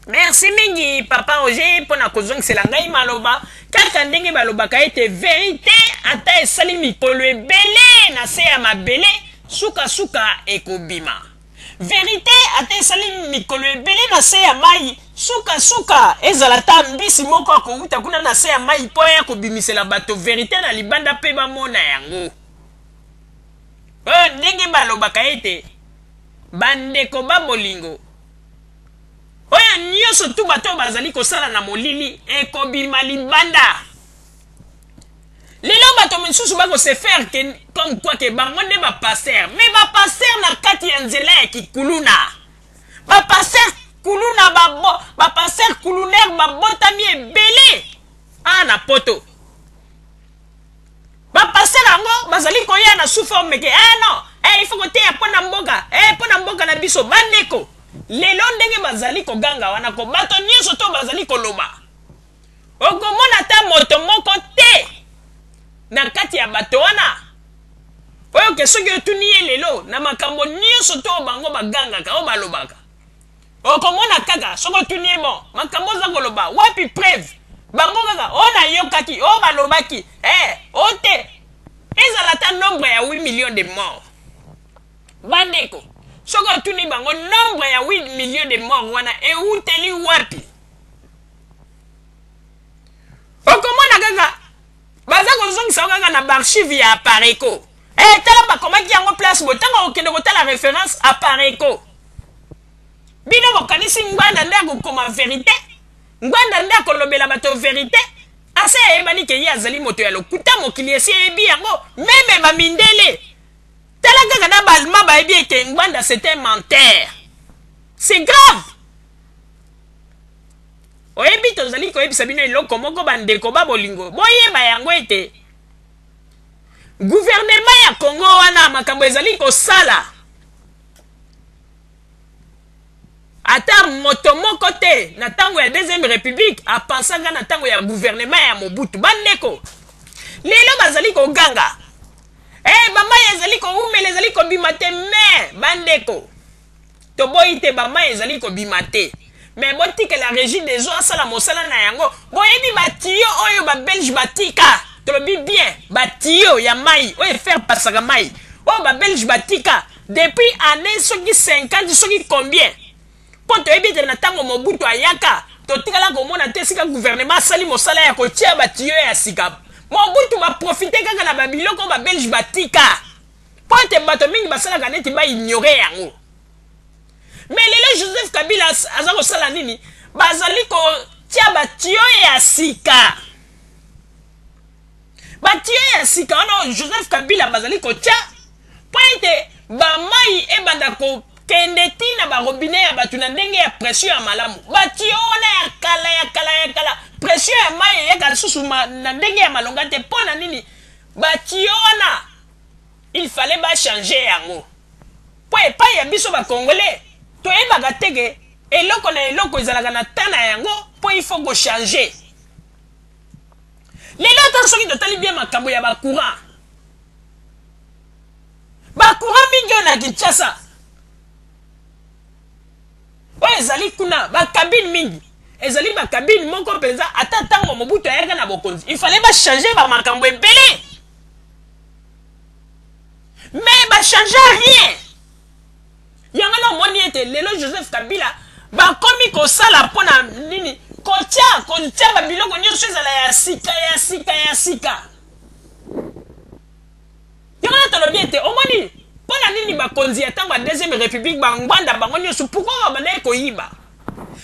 Merci mingi papa Roger mpo na kozongisela ngai maloba. Kaka ndenge balobaka ete verite ata esali mikolo ebele na se ya mabele, sukasuka ekobima. Verite ata esali mikolo ebele na se ya mai, sukasuka ezala ata mbisi moko akowuta kuna na se ya mai mpo aya kobimisela bato verite na libanda mpe bamona yango. Oyo ndenge balobaka ete bandeko ba bolingo, Oyo nioso tout bato oyo bazali kosala na molili ekobima libanda. Lelo bato misusu bako se faire que comme quoi que bango nde ba pasteurs, mais ba pasteurs na kati ya nzela ya kikuluna. Ba pasteurs kuluna ba bo, ba pasteurs kulunaires babotami ebele awa na poto. Ba pasteurs yango bazali koya na sous forme ke ah non, eh, il faut koteya mpo na mboka, eh, mpo na mboka na biso. Bandeko, lelo ndenge bazali koganga wana ko bato nyonso to bazali koloba, okomona ata moto moko te na kati ya bato wana oyo ke soki otuni ye lelo na makambo nyonso to bango bagangaka oyo balobaka, Okomona kaka soki otuni ye bon makambo oza koloba wapi preuve bango kaka oh nayokaki oh balobaki eh oh te ezala ata nombre ya 8 millions de morts bandeko soki otuni bango nombre ya 8 millions de morts wana ewuteli wapi okomona kaka baza kozongisa yo kaka na baarchive ya apareco eh, tala bakomaki yango place boye ntango okende kotala reference apareco Bino bokanisi Ngbanda nde akokoma verite? Ngbanda nde akolobela bato verite? Ase ayebani ke ye azali moto ya lokuta, mokili esi eyebi yango, meme ba mindele. Tala kaka na ba allemand bayebi ete Ngbanda c'est un menteur. C'est grave. Oyebi tozali koyebisa bino eloko moko bandeko ba bolingo, boyeba yango ete gouvernement ya Congo wana makambo ezali kosala Ata moto moko te na tango ya deuxième republique a pensaka na tango ya gouvernement ya Mobutu. Bandeko, lelo bazali koganga eh, ba mayi ezali kowumela ezali kobima te, mais bandeko toboyi te ba mayi ezali kobima te, mais botikela Regie des eaux asala mosala na yango. Boyebi ba tuyaux oyo ba Belge batika, tolobi bien ba tuyaux ya mayi oyo efaire pasaka mayi oyo ba Belge batika Depuis annee soki 50 soki combien mpo toyebi ete na ntango Mobutu ayaka totikala komona te esika gouvernement asali mosala ya kotia ba tuyaux ya sika. Mobutu ba profiter kaka na ba biloko oyo ba Belges batika mpo ete bato mingi basalaka neti ba ignorer yango. Mais lelo Joseph Kabila aza kosala nini? Bazali kotia ba tuyaux ya sika. Ba tuyaux ya sika wana oyo Joseph Kabila bazali kotia mpo ete ba mayi ebanda kokende ti na ba robinet ya bato na ndenge ya pression ya malamu. Ba tuyaux wana ya kala ya kala ya kala, pression ya mayi eyaka lisusu na ndenge ya malonga te. Mpo na nini? Ba tuyaux wana il fallait ba changer yango mpo epai ya biso ba Congolais toyebaka te ke eloko na eloko ezalaka na temps na yango mpo il faut ko changer. Lelo ata soki totali bien makambo ya ba courant, ba courant mingi oyo na Kinshasa oyo ezali kuna ba cabine mingi ezali ba cabine moko mpenza ata ntango Mobutu ayaka na bokonzi il fallait ba changer ba makambo ebele mais ba changer rien. Yango wana omoni ete lelo Joseph Kabila bakomi kosala mpo na nini? Kotia kotia ba biloko nyonso ezala ya sika ya sika ya sika. Yango wana tolobi ete omoni mpo na nini bakonzi ya ntango ya deuxième république bangbanda bango nyonso pourquoi babandaki koyiba?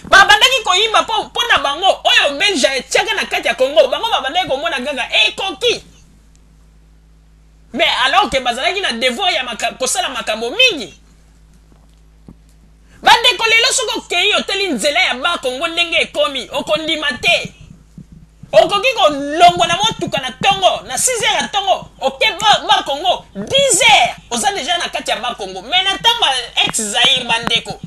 Babandaki koyiba mpo mpo na bango oyo Belge etiaka na kati ya Congo bango babandaki komona kaka ekoki. Mais alors que bazalaki na devoir ya maka, kosala makambo mingi. Bandeko lelo soki okei otali nzela ya ba Congo ndenge ekomi okondima te. Okoki kolongwa na motuka na tongo na 6 heures ya tongo oke ba, ba Congo 10 heures oza deja na kati ya ba Congo. Mais na ntango ya ex Zaïre bandeko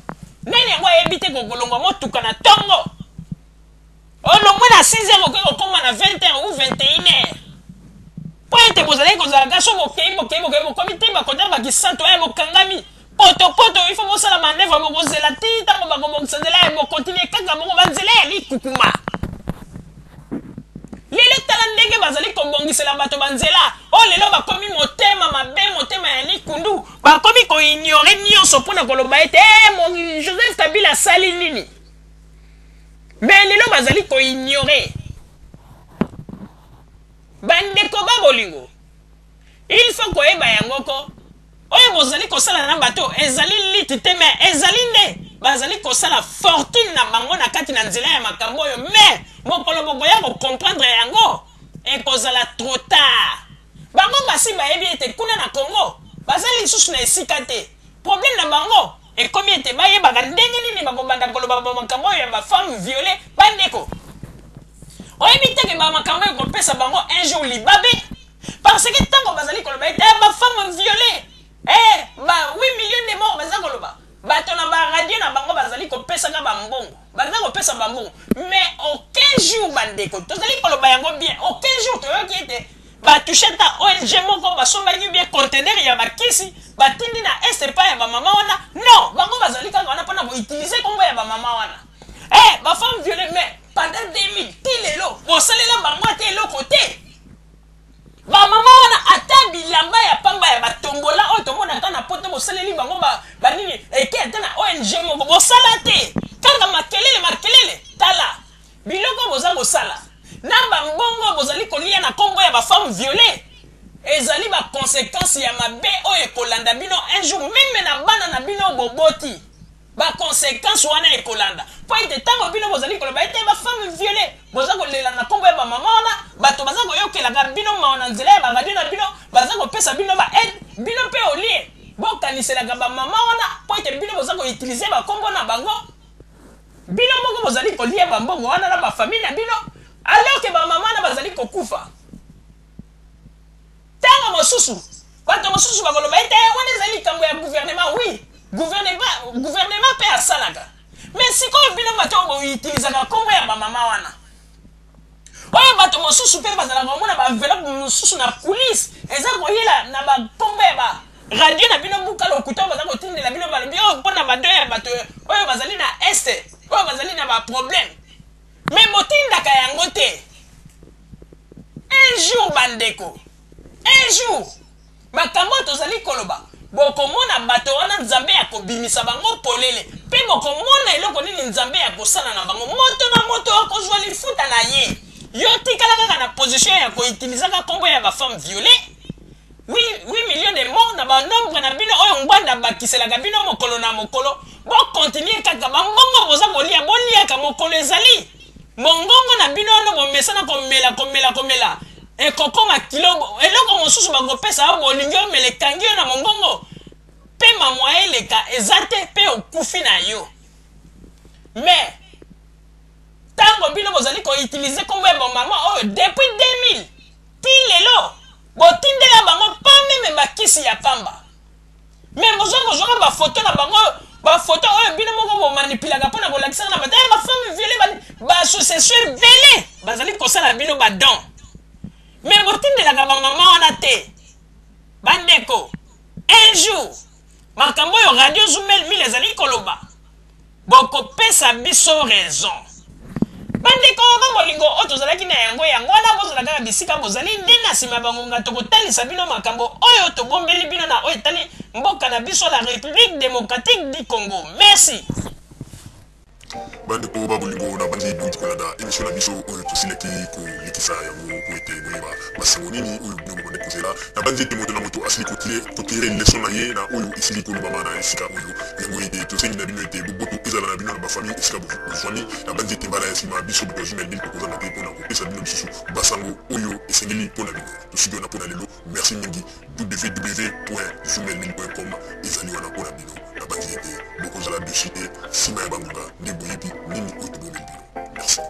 nani yango ayebi te kolongwa motuka na tongo Olongwe na 6 heures okoki kokoma na 20 heures ou 21 heures. Mpo ete bozalaki kozala kaka soki bokei bokei bokei bokomi te bakotaka bakisantu aya bokangami. Potopoto, il faut bosala manœuvre, bokozela ti ntango bakobongisa nzela ya bokontinue kaka bongo banzela ya likukuma. Lelo tala ndenge bazali kobongisela bato banzela oyo lelo bakomi motema mabe, motema ya likundu, bakomi koignore nyonso mpo na koloba ete hey, Joseph Kabila asali nini. Me lelo bazali koignore bandeko ba bolingo. Il faut koyeba yango ko oyo bozali kosala na bato ezali lite te, mais ezali nde bazali kosala fortune na bango na kati na nzela ya makambo oyo, mais mokolo bokoya kocomprendre yango ekozala trop tard. Bango basi bayebi ete kuna na Congo bazali lisusu na esika te. Problème na bango ekomi ete bayebaka ndenge nini bakobanda koloba ba makambo oyo ya ba femmes violees. Bandeko, oyebi te ke ba makambo oyo ekopesa bango un jour libabe, parce que ntango bazali koloba ete ba femmes violees, ba 8 millions de morts, baza koloba bato na ba radio na bango bazali kopesaka bambongo, baza kopesa bambongo, mais aucun jour bandeko, tozali koloba yango bien, aucun jour toyoki ete batouche ata ONG moko basombaki bien conteneur ya bakisi batindi na est epai ya bamama wana. Non, bango bazali kaka wana mpona koutiliser kombo ya bamama wana, bafemme violée. Mais pendant 2000 ti lelo bosalela bango ata eloko te. Bamama wana, ata bilamba ya pamba ya batombola oyo tomonaka na poto, bosaleli bango banini eke ata na ONG moko bosala te. Kaka makelele, makelele. Tala biloko boza kosala na bambongo bozali kolia na nkombo ya bafemme violée, ezali baconséquence ya mabe oyo ekolanda bino un jour, même na bana na bino boboti, baconséquence wana ekolanda. Mpo ete ntango bino bozali koloba ete bafemme violée, boza kolela na nkombo ya bamama wana, bato baza koyokelaka bino mawa na nzela ya baradio na bino, baza kopesa bino baaide. Bino mpe olie bokaniselaka bamama wana, mpo ete bino boza koutiliser bakombo na bango, bino moko bozali kolia bambongo wana na bafamille na bino, alors ke bamama wana bazali kokufa. Ntango mosusu bato mosusu bakoloba ete wana ezali likambo ya gouvernement. Oui, gouvernement mpe asalaka, mais sikoyo bino bato oyo boutilisaka nkombo ya bamama wana, oyo bato mosusu mpe bazalaka komona baenveloppe mosusu na coulisse eza koyela na bakombo ya ba radio na bino, buka lokuta oyo baza kotindela bino, balobi oyo mpona bado ya bato oyo bazali na est, oyo bazali na baproblème, mais botindaka yango te. Un jour bandeko, un jour makambo oyo tozali koloba, bokomona bato wana Nzambe ya kobimisa bango polele, mpe bokomona eloko nini Nzambe ya kosala na bango. Moto na moto akozwa lifuta na ye. Yo tikala kaka na position ya koutilisaka nkombo ya bafemme violée, 8 millions de morts na banombre na bino oyo Ngbanda bakiselaka bino mokolo na mokolo. Bokontinue kaka bambongo boza kolia, boliaka. Mokolo ezali mongongo na bino wana bomesana komela, komela, komela, ekokoma kilo. Eloko mosusu bakopesa yo, bolingi omela, ekangi yo na mongongo, mpe mamwa eleka eza te, mpe okufi na yo. Mais ntango bino bozali koutiliser nkombo ya bamama oyo depuis 2000 ti lelo, botindela bango pa même bakisi ya pamba, mais bozwa kozwaka bafoto na bango, bafoto oyo bino moko bomanipulaka mpona kolakisaka na bato bafemme violée, baassociation ebele bazali kosala bino badon, mais botindelaka bamama wana te. Bandeko, un jour makambo oyo Radio Zumel 1000 ezali koloba, bokopesa biso raison. Bandeko babolingo, oyo tozalaki na yango yango wana. Bozala kaka bisika bozali, nde na nsima ya bangonga tokotalisa bino makambo oyo tobombeli bino na oyo etali mboka na biso, la République démocratique du Congo. Merci. Bandeko babolingo, na bandi bouti kolanda émission na biso oyo tosilaki kolekisa yango po ete boyeba masango nini oyo bino bobandi kozela. Na bandi ete moto na moto asili kotirer leçon na ye na oyo esili kolobama na esika oyo. Yango ete tosengi na bino ete boboto ezala na bino na bafamille esika bozwami. Na bandi ete mbala ya nsima biso bato ya Zumel tokozanga te mpona kopesa bino lisusu basango oyo esengeli mpona bino. Tosuki wana mpona lelo. Merci mingi. www.zumel.com ezali wana mpona bino. Na bandi ete bokozala déçus te nsima ya bangonga nde boyebi nini oyo tobomeli bino. Merci.